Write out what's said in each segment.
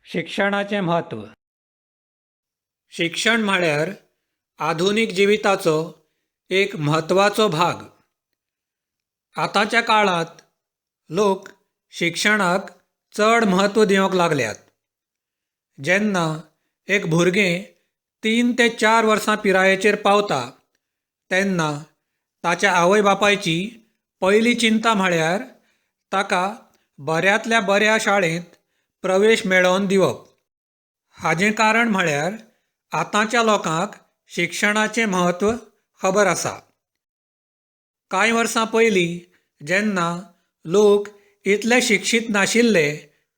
शिक्षणाचें म्हत्व. शिक्षण म्हळ्यार आधुनीक जिविताचो एक म्हत्वाचो भाग. आतांच्या काळांत लोक शिक्षणाक चड म्हत्व दिवंक लागल्यात. जेन्ना एक भुरगें 3 ते 4 वर्सां पिरायेचेर पावता तेन्ना ताच्या आवय बापायची पयली चिंता म्हळ्यार ताका बऱ्यांतल्या बऱ्या शाळेंत प्रवेश मेळोवन दिवप. हाजें कारण म्हळ्यार आतांच्या लोकांक शिक्षणाचें म्हत्व खबर आसा. कांय वर्सां पयलीं जेन्ना लोक इतले शिक्षीत नाशिल्ले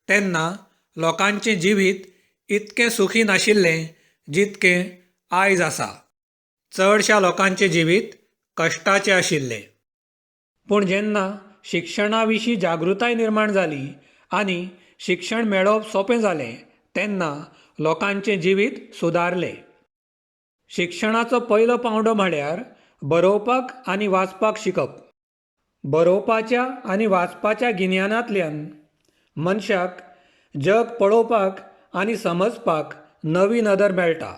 तेन्ना लोकांचें जिवीत इतकें सुखी नाशिल्लें जितकें आयज आसा. चडश्या लोकांचें जिवीत कश्टाचें आशिल्लें. पूण जेन्ना शिक्षणा विशीं जागृताय निर्माण जाली आनी शिक्षण मेळप सोंपें जालें तेन्ना लोकांचें जिवीत सुदारलें. शिक्षणाचो पयलो पांवडो म्हळ्यार बरोवपाक आनी वाचपाक शिकप. बरोवपाच्या आनी वाचपाच्या गिन्यानांतल्यान मनशाक जग पळोवपाक आनी समजपाक नवी नदर मेळटा.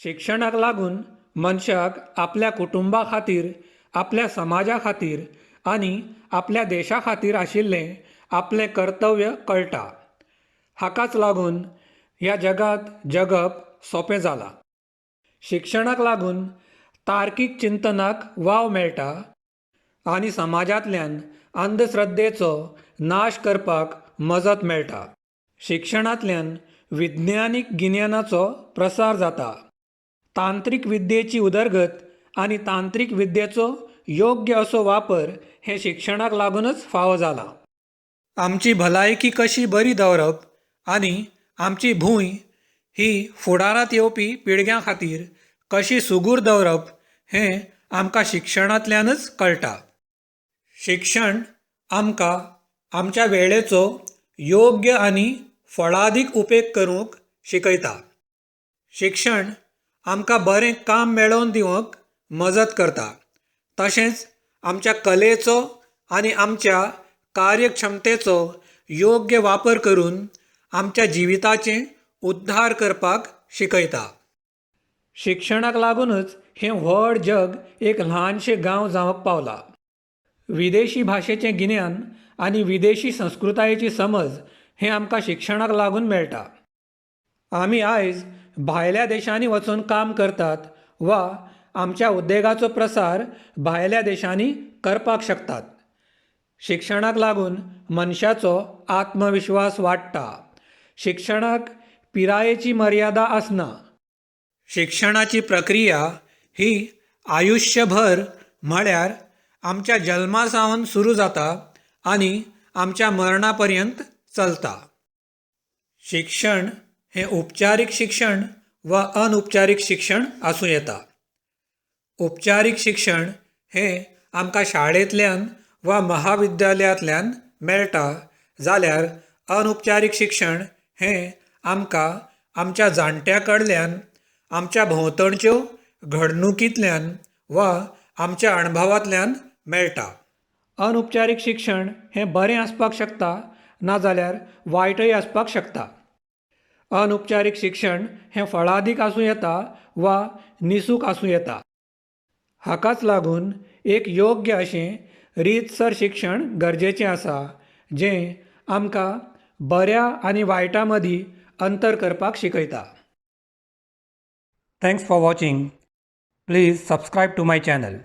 शिक्षणाक लागून मनशाक आपल्या कुटुंबा खातीर, आपल्या समाजा खातीर आनी आपल्या देशा खातीर आशिल्लें आपलें कर्तव्य कळटा. हाकाच लागून ह्या जगांत जगप सोंपें जालां. शिक्षणाक लागून तार्कीक चिंतनाक वाव मेळटा आनी समाजांतल्यान अंधश्रद्धेचो नाश करपाक मजत मेळटा. शिक्षणांतल्यान विज्ञानीक गिन्यानाचो प्रसार जाता. तांत्रीक विद्येची उदरगत आनी तांत्रीक विद्येचो योग्य असो वापर हें शिक्षणाक लागूनच फावो जाला. आमची भलायकी कशी बरी दवरप आनी आमची भूंय ही फुडारांत येवपी पिळग्यां खातीर कशी सुगूर दवरप हें आमकां शिक्षणांतल्यानच कळटा. शिक्षण आमकां आमच्या वेळेचो योग्य आनी फळादीक उपेग करूंक शिकयता. शिक्षण आमकां बरें काम मेळोवन दिवंक मजत करता, तशेंच आमच्या कलेचो आनी आमच्या कार्यक्षमतेचो योग्य वापर करून आमच्या जिविताचें उद्धार करपाक शिकयता. शिक्षणाक लागूनच हें व्हड जग एक ल्हानशें गांव जावंक पावला. विदेशी भाशेचें गिन्यान आनी विदेशी संस्कृतायेची समज हें आमकां शिक्षणाक लागून मेळटा. आमी आयज भायल्या देशांनी वचून काम करतात वा आमच्या उद्देगाचो प्रसार भायल्या देशांनी करपाक शकतात. शिक्षणाक लागून मनशाचो आत्मविश्वास वाडटा. शिक्षणाक पिरायेची मर्यादा आसना. शिक्षणाची प्रक्रिया ही आयुश्यभर म्हळ्यार आमच्या जल्मा सावन सुरू जाता आनी आमच्या मरणा पर्यंत चलता. शिक्षण हें उपचारीक शिक्षण वा अनुपचारीक शिक्षण आसूं येता. उपचारीक शिक्षण हें आमकां शाळेंतल्यान वा महाविद्यालयांतल्यान मेळटा, जाल्यार अनुपचारीक शिक्षण हें आमकां आमच्या जाणट्यां कडल्यान, आमच्या भोंवतणच्यो घडणुकींतल्यान वा आमच्या अणभवांतल्यान मेळटा. अनुपचारीक शिक्षण हें बरें आसपाक शकता, नाजाल्यार वायटय आसपाक शकता. अनुपचारीक शिक्षण हें फळादीक आसूं येता वा निसूक आसूं येता. हाकाच लागून एक योग्य अशें रितसर शिक्षण गरजेचें आसा, जें आमकां बऱ्या आनी वायटा मदीं अंतर करपाक शिकयता. Thanks for watching. Please subscribe to my channel.